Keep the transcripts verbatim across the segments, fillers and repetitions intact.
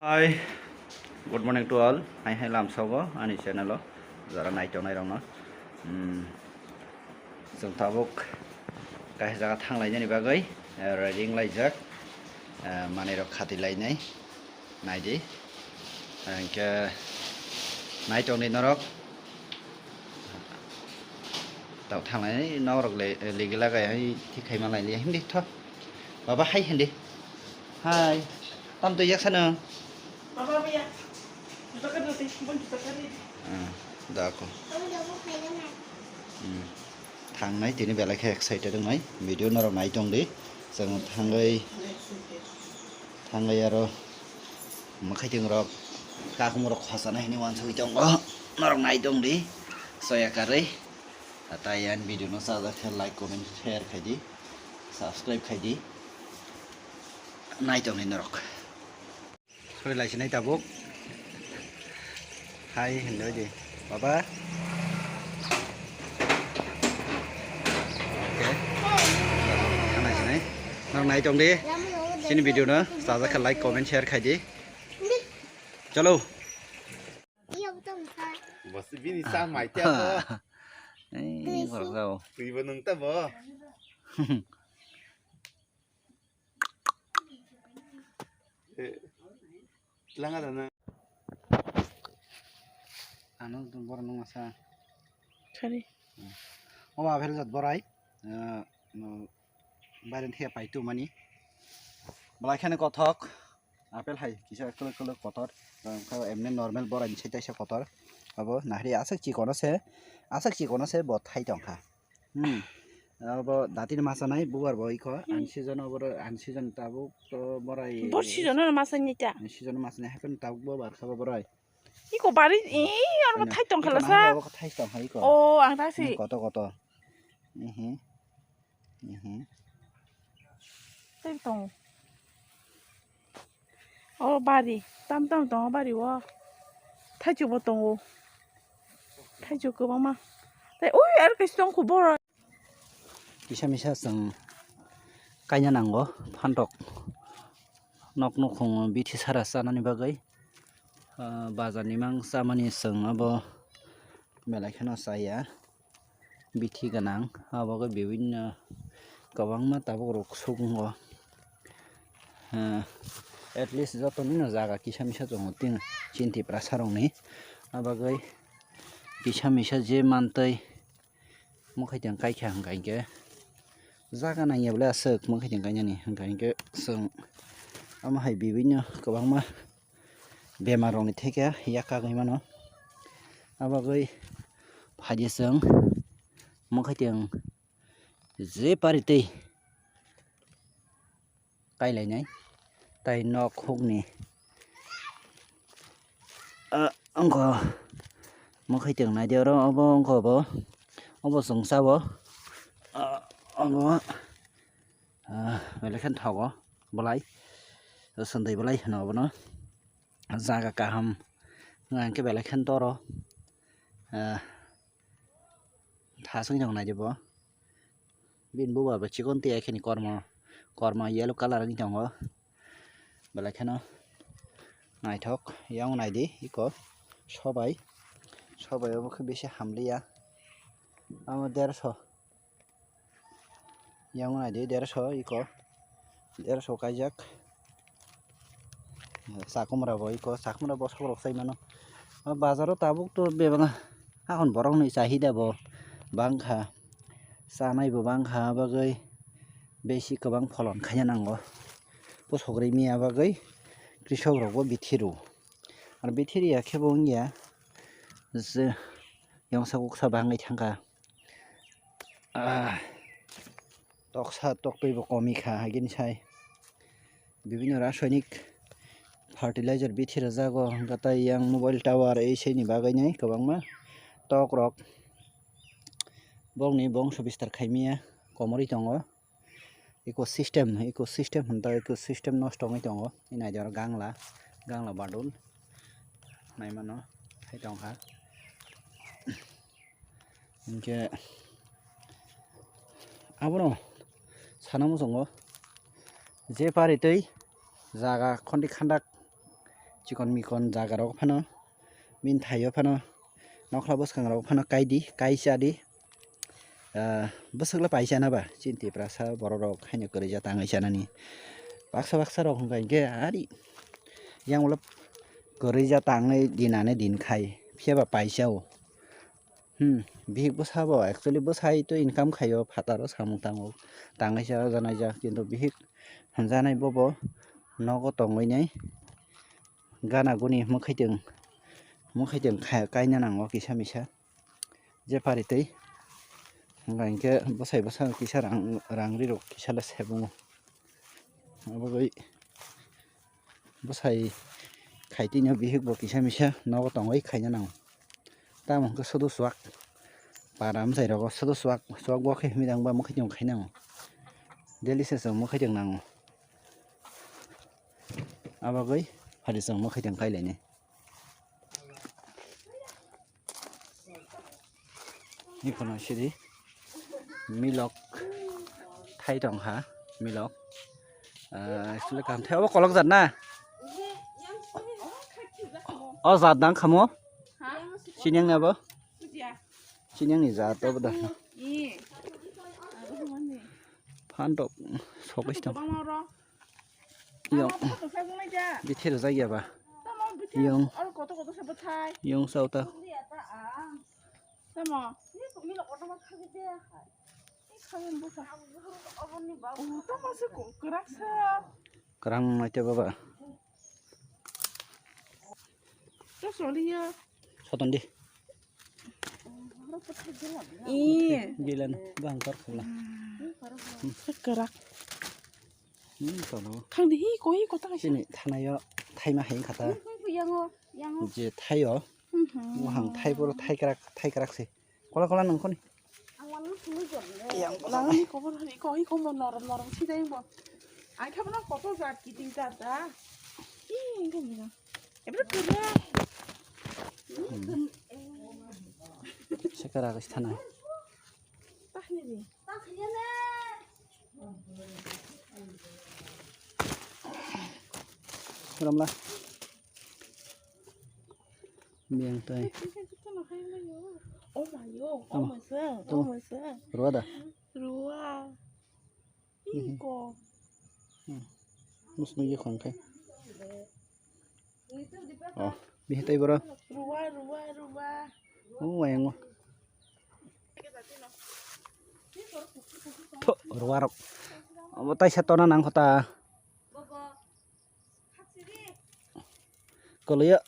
Hi, good morning to all. Hai hai lamsogo ani channel o jara nai tongnai rokno. Hmm, chwng tabuk kaisa jaga thang lainani bagwi, eh, ready wng laijak. Eh, manwi rok khati lainai, naidi. Hwnkhe nai tongdi norok. Tao thanglai norok le ligi lagai hai thik khaima lai liya hindi tho. Baba hai hindi. Hai. Tam to yak sana. Baba baya. Juta ka dati, bon juta ka dati. Ah, da ko. Hmm. Thangnai tini belai khe excited wngnai. Video norok nai tongdi. Chwng thangwi thangwi aro mwkhaiting rok kakumrok khosana hini wansugwi tongo. Norok nai tongdi. Soya karwi. Tei ani video no chajak khe like, comment, share khaidi, subscribe khaidi. Nai tongni norok. Sori lai sinai tabuk. Hai hindoi di. Baba. Okay. Nai sinai. Norok nai tongdi. Sini video no chajak khe like, comment, share khaidi. Chalo. Bos bini sa mai ta bo. Eh, borok rao. Twi bo nung ta bo. Eh, langa da na. Ano borok nung masa. Sorry. O apple jat borai. Eh, no, bairen thia pai tu mani. Belai kheno kothok. Apple hai kisa kwlwk kwlwk kotor, tei wngkha emne normal borai ni sai taisa kotor. Abo nahri aswk chikono se, aswk chikono se bo thai tongkha. Hmm. Abo datini masa nai bubar bo ikho, hmm, unseason obo unseason tabuk to borai. Bor season no masa ni ta. Season masa nai happen tabuk bo barkha bo borai. Iko bari, eh, aro thai tongkha lasa. Abo thai tongkha iko. Oh, ang ta si. Kotor kotor. Ehe. Ehe. Tei tongo. O bari, tam tam tongo bari o. Thaichuk bo tongo. Thaichuk kwbangma. Tei ui aro kaisa tongkho boro. Kisa misa chwng kaina nango phantok. Nok nukhung bithi sara chanani bagwi. Ah, bazar ni mang chamani chwng abo belai kheno chaya. Bithi gwnang, abo khe bibinno kwbangma tabuk rok sukungo. Ah, at least joto nino jaga kisa misa tongo tin, chini Tiprasa rokni. Abagwi kisa misa je mantwi mwkhaiting kaikha hwnkha hinkhe jaga nangya bwle aswk mwkhaiting kainani hwnkha hinkhe chwng omo hai bibinno kwbangma bemar rokni theke yak kagwi mano. Abagwi phaidi chwng mwkhaiting je pari tei kailainai tei nok hukni, ah, wngkha mwkhaiting naidi oro obo wngkha obo obo chwng chao, ah, obo, ah, belai kheno thogo bwlai swndwi bwlai hino obono. Jaga kaham wngkha hwnkhe belai kheno doro, ah, thaswk wng naidi bo. Bini bubar bo chikon tei khini kormo, kormo yellow colour wngwi tongo. Belai kheno naithok, yang naidi iko sobai, sobai obo khe bisi hamliya. Amo derso. Yang naidi derso iko, derso kaijak. Chakumra bo iko, chakumra bosok rok sai mano. O bazar o tabuk to bebak hakon borok ni chahida bo bangkha, chanai bo bangkha, bagwi besi kwbang pholon khaina nango. Bosok rimiya bagwi krisok rok bo bithi rw, ar bithi riya khe bo wngya je yongsa kuksa bangwi thangkha. Ah, toksa toktwi bo komi kha, hagini sai bibinno rasoinik fertilizer bithi rwjago, hwnkhe tei yang mobile tower ei sei ni bagwi nai kwbangma tok rok bongni bongso bistar khaimya komorwi tongo. Ecosystem, ecosystem hwn ta ecosystem nosto wngwi tongo. Nai di oro gangla, gangla badul naimano hai tongkha. Hinkhe abono sana muchungo je pari tei jaga khondi khandak chikon mikon jaga rok phano, bini thaio phano, nokla bwskango rok phano kai di, kai cha di. Ah, bwswk le paisa na ba, chini Tiprasa borok rok haino kwrwija tangwi chanani. Baksa baksa rok hwnkha hinkhe ari yang ulo kwrwija tangwi dinani din khai, phiya ba paisa o. Hmm, bihik bwsa bo actually bwsai to income khaio, phataro samung tango, tangwi cha, janaija, kintu bihik hwnjanai bobo nogo tongwi nai gana guni mwkhwitwng, mwkhwitwng kha-, kaina nango kisa misa. Je pari twi hwnba hinkhe bwsai bwsa kisa rang, rang ri rok kisa le sebungo. Abo bai bwsai khai twi no bihik bo kisa misa nogo tongwi khaina nango. Tamo hwnkhe sodo chuwak para mwsai rogo sodo chuwak, chuwak bo khe himwi tang ba mwkhwitwng khai nango. Daily se chwng mwkhwitwng nango. Abagwi phari chwng mwkhwitwng kai lainai. Ni kono sidi milok thai tong kha, milok. Ah, actually kam thai obo kolok jat na? O jat dang khamo? Sini ang nabo? Sini ang ni jat obo da. Phan tok sokis tong. Yang. Bithir jagya ba. Yang. Yang sauta. Kerang mai te baba. Soton di. Ih. Bilan bang kor khula. Kerak. Hmm, tono. Khang di hi ko hi ko tang. Sini thanayo thaima hai khata. Yango, yango. Je thayo. Mohang thai poro thai krak, thai krak se. Kola kola nang koni. Yang kola. Lang hi ko bor hi ko hi ko bor norom norom si dai bo. Ai kha bana koto jat kiting jat da. Ih, ini kan. Ebra kura. Sekara ke sana. Tahni ni. Ramla. Biang tai. Oh my yo, oh my sir, oh my sir. Rua da. Rua. Iko. Musnu ye khon kai. Oh, bihitai boro. Rua, rua, rua. Oh, wayango. Tho, ruarok. Abo taisa tona nang khota. Koloyo.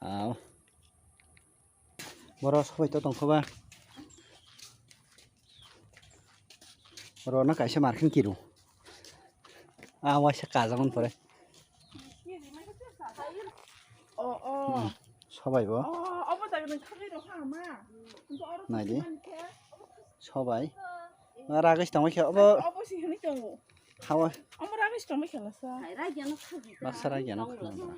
Aw. Boro sobai to tongkhoba. Rona kaisa marking kiru. Ah, waisa kajak on pore. Oh, oh. Hmm, sobai bo. Oh, obo jaga nang khagwi rokha ama. Nai di. Sobai. Ma ragis tongwi khe obo. Obo si hwnwi tongo. Hawa. Omo ragis tongwi khe lasa. Baksa ragi ano khana.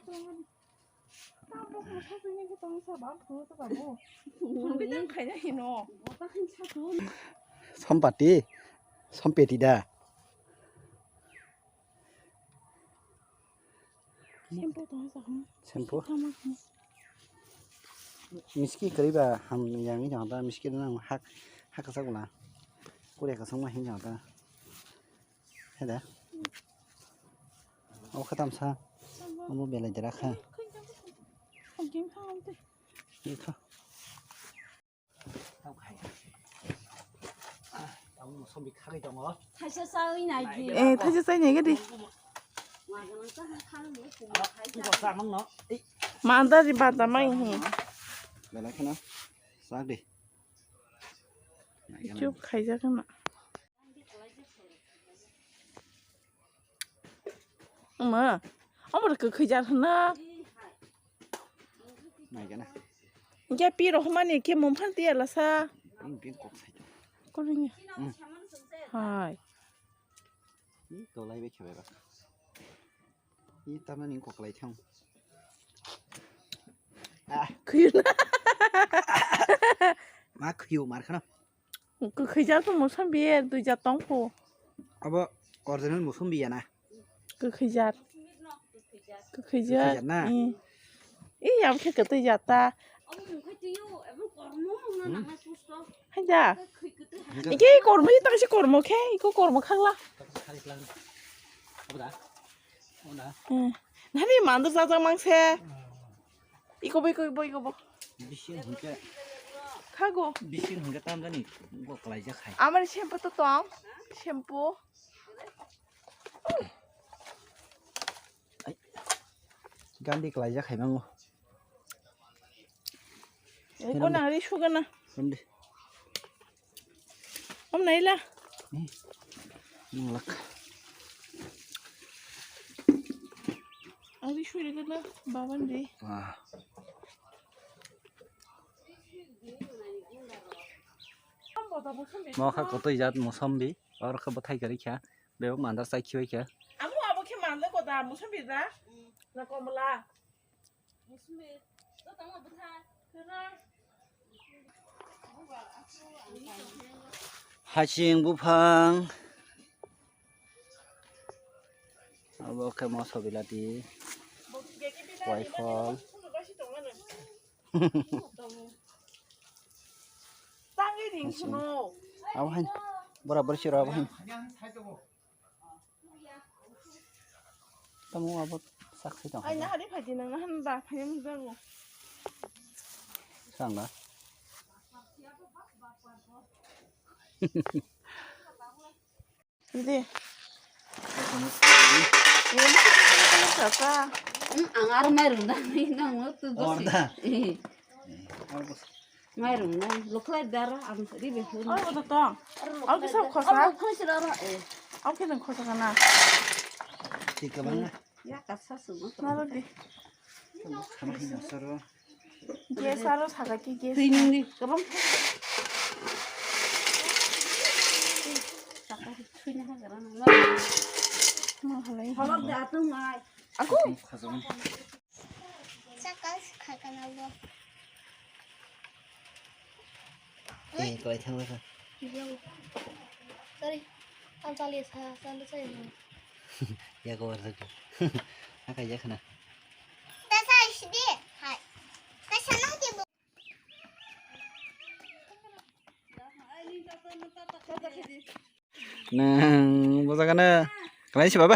Sompati, sompeti da. Shampoo. Miski kwrwi ba ham yang ni jang da, miski nang hak, hak kwchak bwla. Kure kwchang ma hin jang da. Heda. O khatam sa. Omo belai dera kha. Ikha. Thaisa chawi nai di. Eh, thaisa chawi nai gadi. Manda ri bata mai hi. Belai khana. Sak di. Chup khaijak na. Ama, ama rwkhe khaijar hwna. Naikhe na. Hwnkhe pi rohormani khe mungphan tiya lasa. Ang bini kok sai. Korongya. Hmm. Hai. Ih, tolai bai khe bai ba. Ih, tamani kok lai thang. Ah. Khuyuna. Ma khuyu mar khana. Kwkhwijak tong mosombi, duijak tong pho. Abo original mosombi ya na? Kwkhwijak. Kwkhwijak. Kwkhwijak na? Mm. Ih, abo khe kwtwijak ta. Hai da. Hingke? Ike kormo, ita khe kormo khe, iko kormo khagla. Abo da? Abo da? Hmm. Nani mandur jajak mangse. Iko bo, iko bo, iko bo. Bisi hingke. Khago. Bisi hingke tam jani, bo kwlaijak hai. Amari shampoo to tong. Shampoo. Ai. Gandhi kwlaijak hai mango. Eko nang ri sugana. Gandhi. Om naila. Hmm. Nang lak. Ang ri suri gana, baban ri. Wah. Mo kha kotoi jat mosombi, oro khe bwthai kwrwi kha, bebak mandar chai khibai kha. Amo abo khe mandar koda mosombi da, na komla. Hasing buphang. Abo khe moso bilati. Waifol. Tangwi ring kheno. Abo hai. Bora bora siro abo hai. Tamo abo saksi tong. Ai na hari phaidi nang na han ba phai mung jago. Sanga. Hindi. Ini saka. Hmm, ang armai runda ni nang tu dosi. Orda. Eh. Mairum nai, lokhlai dara, ang ribe hun. Oh, to to. Au kisa khosa. Au khosa dara, eh. Au kisa khosa kana. Tika bang na. Ya kasa suma. Nalo di. Sama hina soro. Gas aro saga ki gas. Tui nung di, kabang. Saka tui na ha gara na. Ma halai. Halak da tu mai. Aku. Khajam. Sakal khaikana bo. Eh, koi thang lekha. Yo. Sorry. Ang chali sa, chali sa yo. Ya ko war sakha. Haka ya khana. Ta sa isdi. Hai. Ta sa na ke bo. Nang bujagana. Kalai si baba.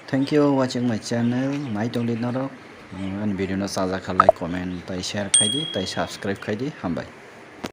Thank you watching my channel, nai tongdi norok. Ani video no sajak kha like, comment, tai share khaidi, tai subscribe khaidi, hambai.